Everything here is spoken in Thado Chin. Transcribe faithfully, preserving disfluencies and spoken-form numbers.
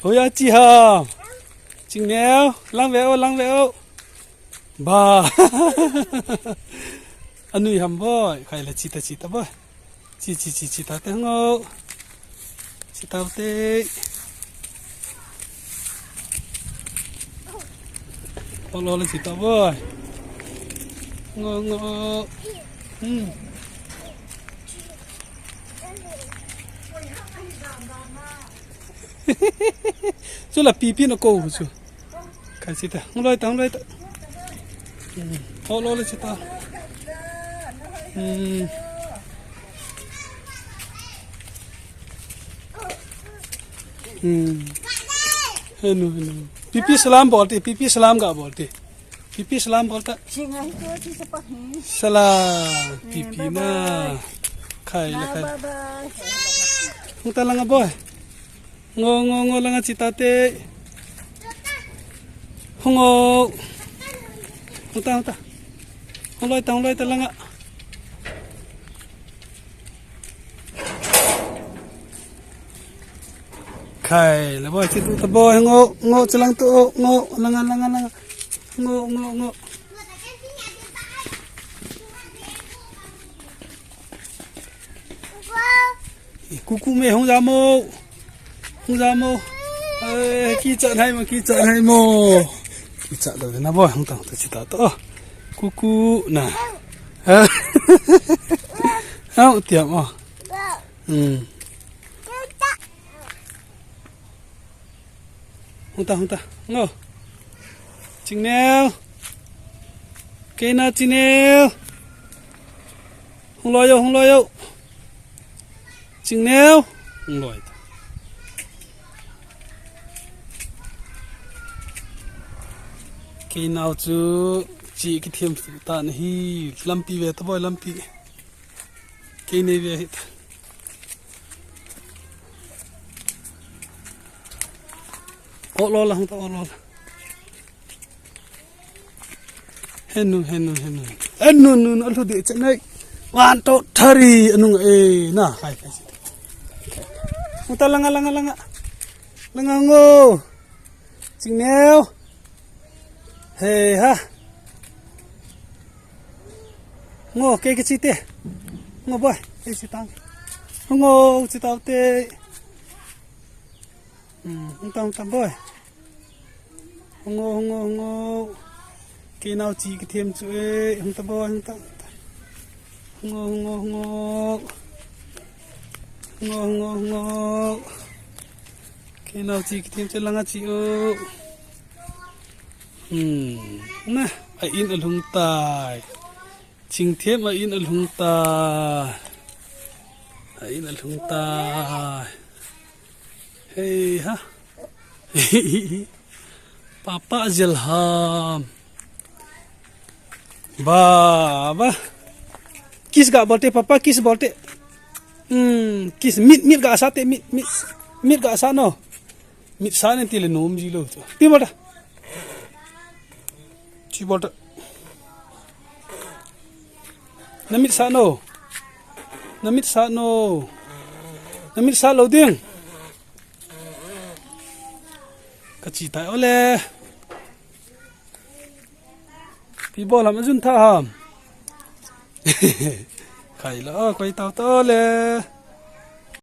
Hoiya chi ham? Chingneo, lang ve o, lang ve o. Ba. Anui ham boi, khai le chi ta, chi ta boi. Chi, chi, chi, chi ta te ngo. Chi ta te. Ol ol chi ta boi. Ngo, ngo. Hmm. Chu la pipi na ko chu. Khai chi ta. Hung loi ta, hung loi ta. Hmm. Ol ol chi ta. Hmm. Hmm. Henu, henu. Pipi salam bol te, pipi salam ga bol te. Pipi salam bol ta. Singa hi to chi sa pa hi. Salam, eh, pipi bye na. Bye. Khai la khai. Bye bye. Hung ta langa boi. Ngo, ngo, ngo, langa chi ta te. Hung o. Hung ta, hung ta. Hung loi ta, hung loi ta langa. Khai, la boi, chi tu ta boi, ngo, ngo, chi lang tu, ngo, langa, langa, langa. Ngo, ngo, ngo. Kuku me hung jam o. Hung jam o. Eh, kicha nai mo, kicha nai mo. Kicha do na boi, hung ta, hung ta chi ta to. Kuku na. Au, tiam o. Hmm. Hung ta, hung ta. Ngo. Chingneo. Kei na Chingneo. Hung loi o, hung loi o. Chingneo. Hung loi ta. Kei nao chu chi kithem ta na hi, lampi ve ta boi, lampi. Kei nei ve hi ta. Ol ol la, hung ta ol ol la. Henu, henu, henu. Henu, nu, nu, alu di chenai. One, two, three. Anu, eh, na, hai, hai. Hung ta langa, langa, langa. Langa ngo. Chingneo. Hei ha. Ngo, kei kichi te. Ngo boi, kei chi tang. Ngo, chi tau te. Hmm, hung tang, hung tang boi. Ngo, ngo, ngo. Kei nao chi kithem chu e, hung ta boi, hung ta, hung ta. Ngo, ngo, ngo. Ngo, ngo, ngo. Kei nao chi kithem chu langa chi o. Hmm. Na, a in alhung tai. Chingthem a in alhung tai. A in alhung tai. Hei ha. Papa jel ham. Ba, ba. Kiss ga bolte, papa kiss bolte. Hmm, kiss, mit, mit ga sa te, mit, mit. Mit ga sa no. Mit sa ne ti le nom ji lo. Ti bol ta. Chi bol ta. Na mit sa no. Na mit sa no. Na mit sa lo ding. Ka chi tai ole. Pi bol ham ajun tha ham. Khai lo, koi tau to le.